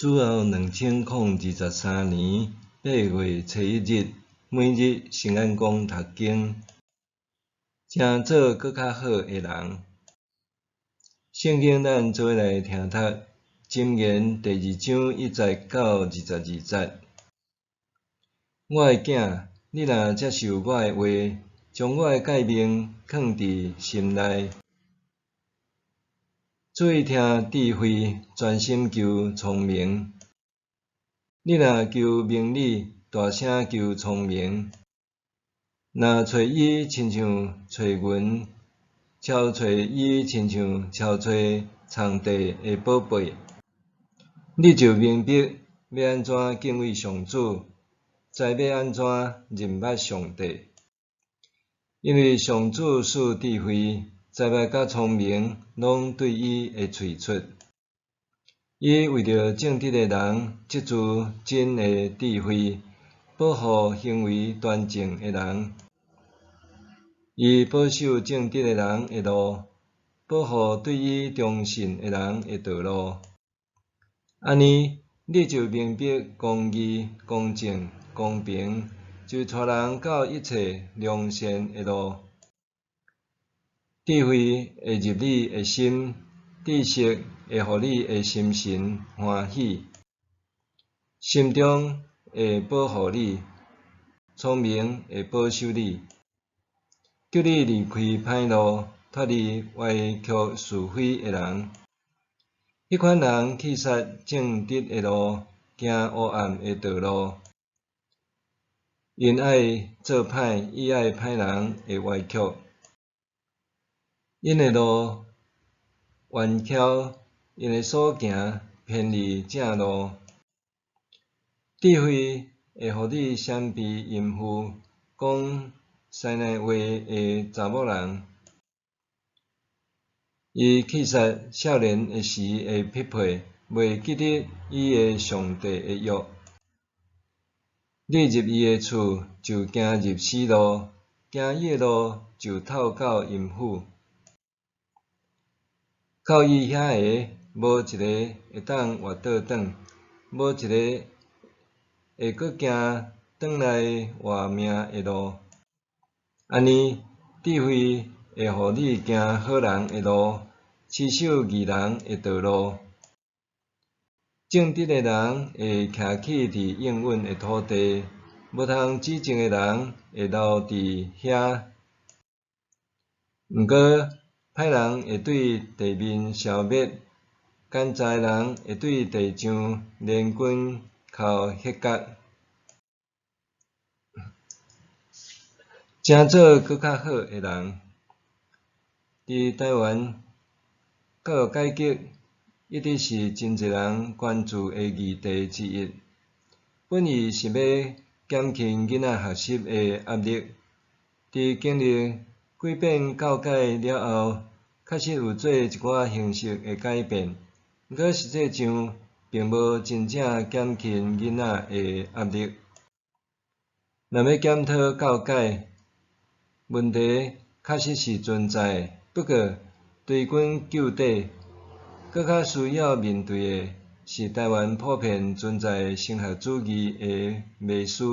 主後2023年8月初1日，每日聖安講讀經，成做閣較好的人。聖經咱做伙來聽讀《箴言》第二章1節到22節。我的囝，你若接受我的話，將我的誡命囥佇心內，注意聽智慧，專心求聰明。你若求明理，大聲求聰明。若揣伊親像揣銀，超揣伊親像超揣藏地的寶貝，你就明白欲按怎敬畏上主，知欲按怎認捌上帝。因為上主賜智慧、才捌佮聰明，攏對伊的喙出。伊為著正直的人積聚真的智慧，保護行為端正的人。伊保守正直的人的路，保護對伊忠信的人的道路。按呢，你就明白公義、公正、公平，就帶人到一切良善的路。智慧會入你的心，知識會予你的心神歡喜，心中會保護你，聰明會保守你，叫你離開歹路，脫離歪曲是非的人。彼款人棄殺正直的路，行黑暗的道路。𪜶愛做歹，意愛歹人的歪曲。𪜶的路彎曲，𪜶的所行偏離正路。智慧會予你閃避淫婦，講師奶話的查某人。伊棄殺少年的時的匹配，袂記得伊的上帝的約。你入伊的厝，就行入死路；行伊的路，就透到陰府。到伊遐的，無一个會當活倒轉，無一个會閣行轉來活命的路。按呢，智慧會予你行好人的路，持守義人的道路。正直的人會徛起佇應允的土地，無通指證的人會留佇遐。毋過，歹人會對地面消滅，奸詐的人會對地上連根剾彼角。成做閣較好的人。佇台灣，教育改革一直是真濟人關注的議題之一。本意是欲減輕囡仔學習的壓力。佇經歷幾遍教改了後，確實有做一寡形式的改變，毋過實際上並無真正減輕囡仔的壓力。若欲檢討教改，問題確實是存在的，不過追根究底，閣較需要面對的是台灣普遍存在升學主義的迷思，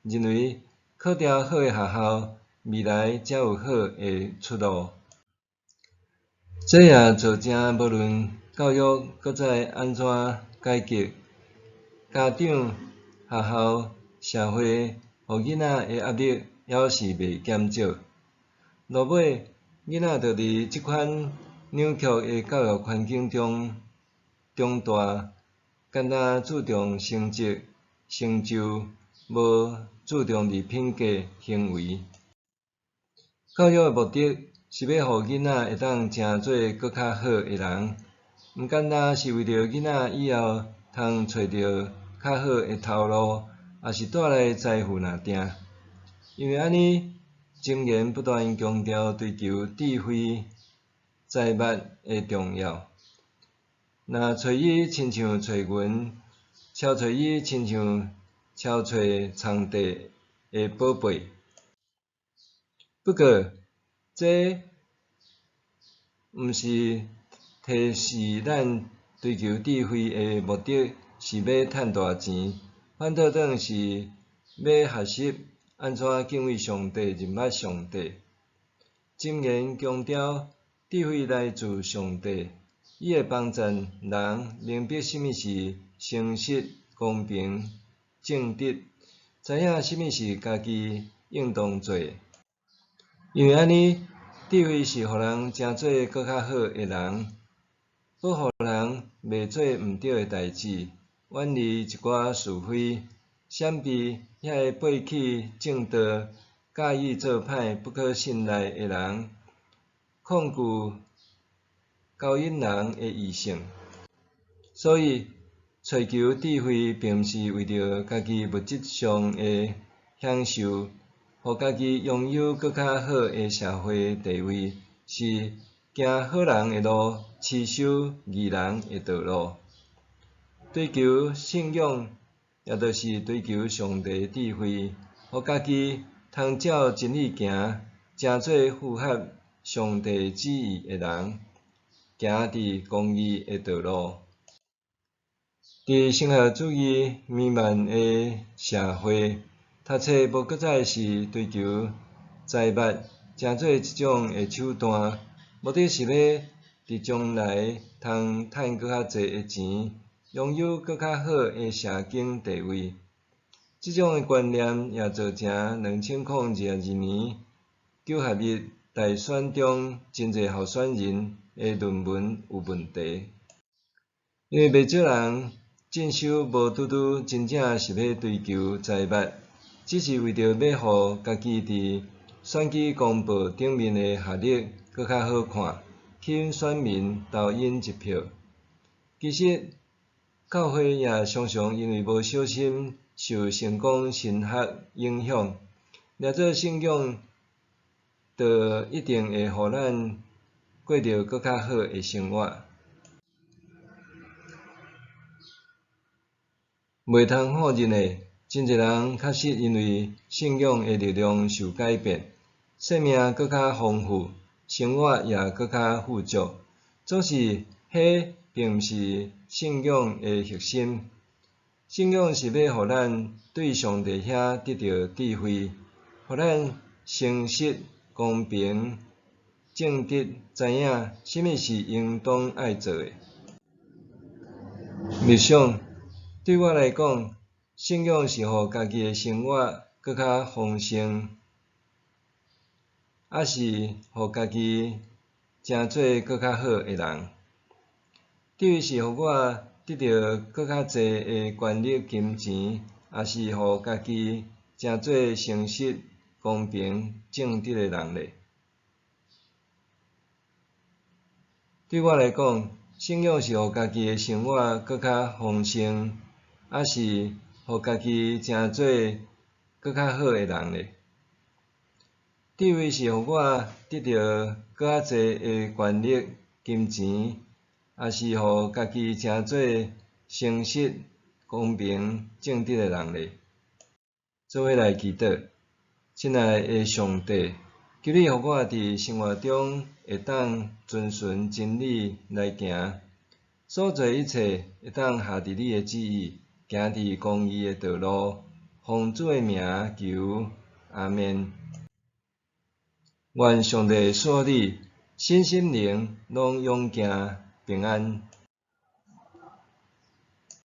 認為考著好的學校，未來才有好的出路。這也造成無論教育閣再按怎改革，家長、學校、社會予囡仔的壓力猶是袂減少。落尾，囡仔就佇這款扭曲的教育環境中長大，干焦注重成績、成就，無注重佇品格、行為。教育的目的是欲予囡仔會當成做閣較好的人，毋干焦是為著囡仔以後通揣著較好的頭路，抑是帶來財富爾定。因為按呢，箴言不斷強調追求智慧、才捌的重要。若揣伊親像揣銀，超揣伊親像超揣藏地的寶貝。不過，這毋是提示咱追求智慧的目的是欲趁大錢，反倒轉是欲學習按怎敬畏上帝、認捌上帝。箴言強調智慧來自上帝，伊會幫贊人明白啥物是誠實、公平、正直，知影啥物是家己應當做的。因為按呢，智慧是予人成做閣較好的人，保護人袂做毋對的代誌，遠離一寡是非，閃避遐个背棄正道、佮意做歹、不可信賴的人，抗拒勾引人的異性。所以，揣求智慧，並毋是為著家己物質上的享受，予家己擁有閣較好的社會地位，是行好人的路，持守義人的道路。追求信仰，也就是追求上帝智慧，予家己通照真理行，成做符合上帝旨意的人，行佇公義的道路。佇神學主義彌漫的社會，讀冊無閣再是追求財物，成做一種的手段，目的是欲佇將來通趁閣較濟的錢，擁有閣較好的社經地位。這種的觀念也造成2022年九合一大選中真濟候選人的論文有問題，因為袂少人進修無拄拄真正是欲追求財物，只是為著欲予家己佇選舉公報頂面的學歷閣較好看，吸引選民投𪜶一票。其實，教會也常常因為無小心受成功神學影響，掠做信仰，就一定會予咱過著閣較好的生活。袂通否認的，真濟人確實因為信仰的力量受改變，生命閣較豐富，生活也閣較富足。總是，彼並毋是信仰的核心。信仰是欲予咱對上帝遐得著智慧，予咱誠實、公平、正直，知影啥物是應當愛做的。默想，對我來講，信仰是予家己的生活閣較豐盛，抑是予家己成做閣較好的人？智慧是予我得著閣較濟的權力、金錢，抑是予家己成做誠實、公平、正直的人咧？對我來講，信仰是予家己的生活閣較豐盛，抑是予家己成做閣較好的人咧？智慧是予我得著閣較濟的權力、金錢，抑是予家己成做誠實、公平、正直的人咧？做伙來祈禱，親愛的上帝，求你予我佇生活中會當遵循真理來行，所做一切會當合佇你的旨意，行佇公義的道路，奉主的名求，阿們。願上帝賜予你身心靈攏勇健平安。